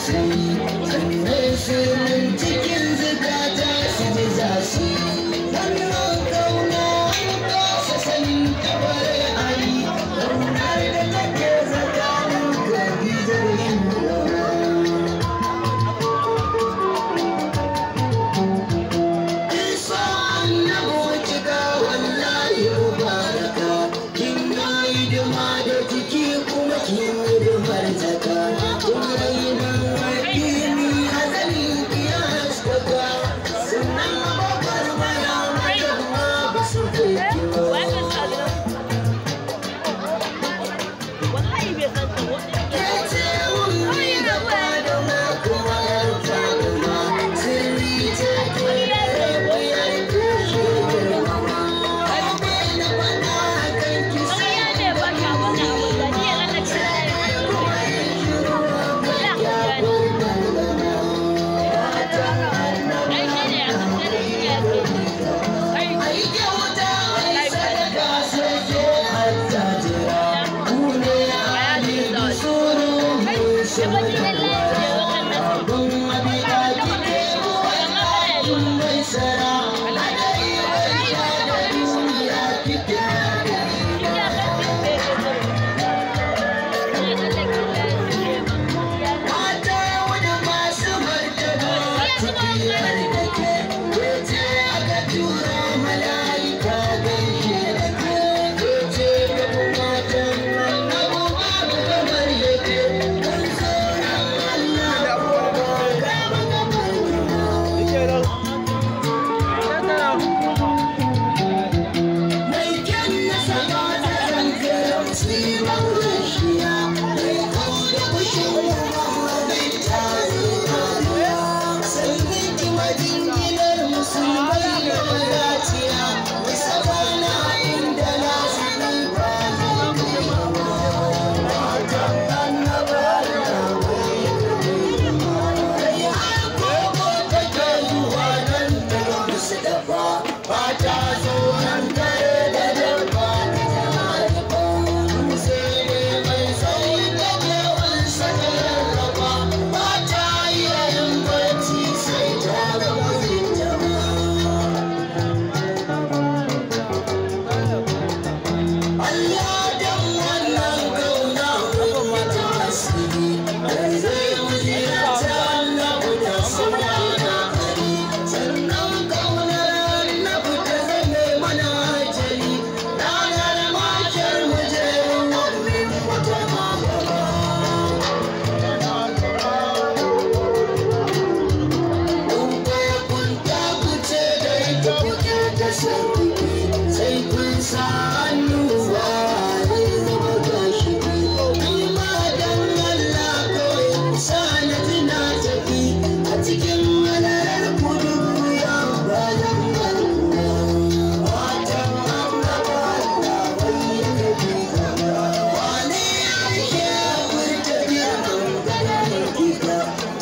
tausayi, sannan sirrin cikin zukata su ji zasu. Wannan kauna an kasa sanin tabar ayi, kaunar da take tsakanin Khadijar shugaba. Isa annabi cika wallahi mubaraka, kin yi hidima da jiki kuma kin hidimar zaka. Kun rainon addini azanin ki ya haskaka, sannan abokan maya matan ma ba su kai ki ba. Wallahi bai san ta wani. Ke ce ummi da Fadima kuma yar Fadima, sirri ce ke da rabiyar tushe girmama. Kome na faɗa kan ki sai Ƙarya ne ba shi abin da abin da ni ya lalace. kuma yin shiru kan ya fargaba. Matan annabi Ai shi ne a kan shi ne ake yi. Ai ai kyauta ai sadaka sai ke attajira, ku ne ali suru mun sadarwa. Abun abida kike wallahi mai sara, hadari mai sha da duniya kike ya kan shi ne. Mata wani masu martaba tafiyar da ke, ke aka tura mala'ika gaishe da ke, ke ka fi matan annabu babu kamar yake, kun tsoron Allah ko ba kama kamar ki ba. Mai kyan nasaba ta zankaramci mawurshiya, mai kau da fushin Muhammadin ta zinariya. Sannin ki majinginar musulmai da wadaciya, nasaba na inda na sani ba zai kai ba. Matan annaba da bai kai ba. Kai har koko take zuwa nan ta ga musu dafa, ba ta tsoron kare da dabba ta jama'a. Dutse ne mai tsayi take wansa ta rarraba, ba ta iya yin barci sai ta ga mijinta ba. Allah dan wannan kauna mun yi tawassuli, da zai mu ziyarci annabi da sunana Ali, sannan kaunar annabi ta zame mana ajali, ranar makar mu je wannan wata magana. Kun ta da ita kuke ta sarki, sai kun sa hannuwa zai zama gashi. Ni ma dan Allah kawai sa na tuna tafi a cikin halarar kudu ya ba zan bar ku ba. Matan annaba Allah bai kafi gaba. Wane ya ishe furta girman ganin kika,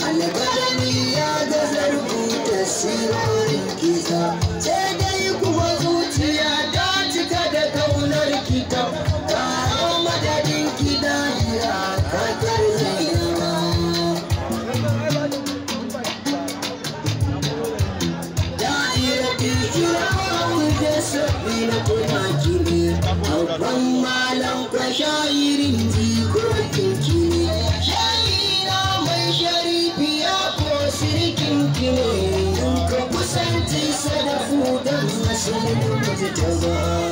alƙalami ya gaza rubuta sirrin kisa, sai dai kuma zuciya ta cika da kaunar kita, karo madadin kidaya kakar zainaba. Da'iratul kiram da sabbi na kuna kine, babban malam kwa sha'irin jikokin kine, sha'ira mai sharifiya ko sirikin kine, in ka kusanci sadafu don asalin mutu ta ba.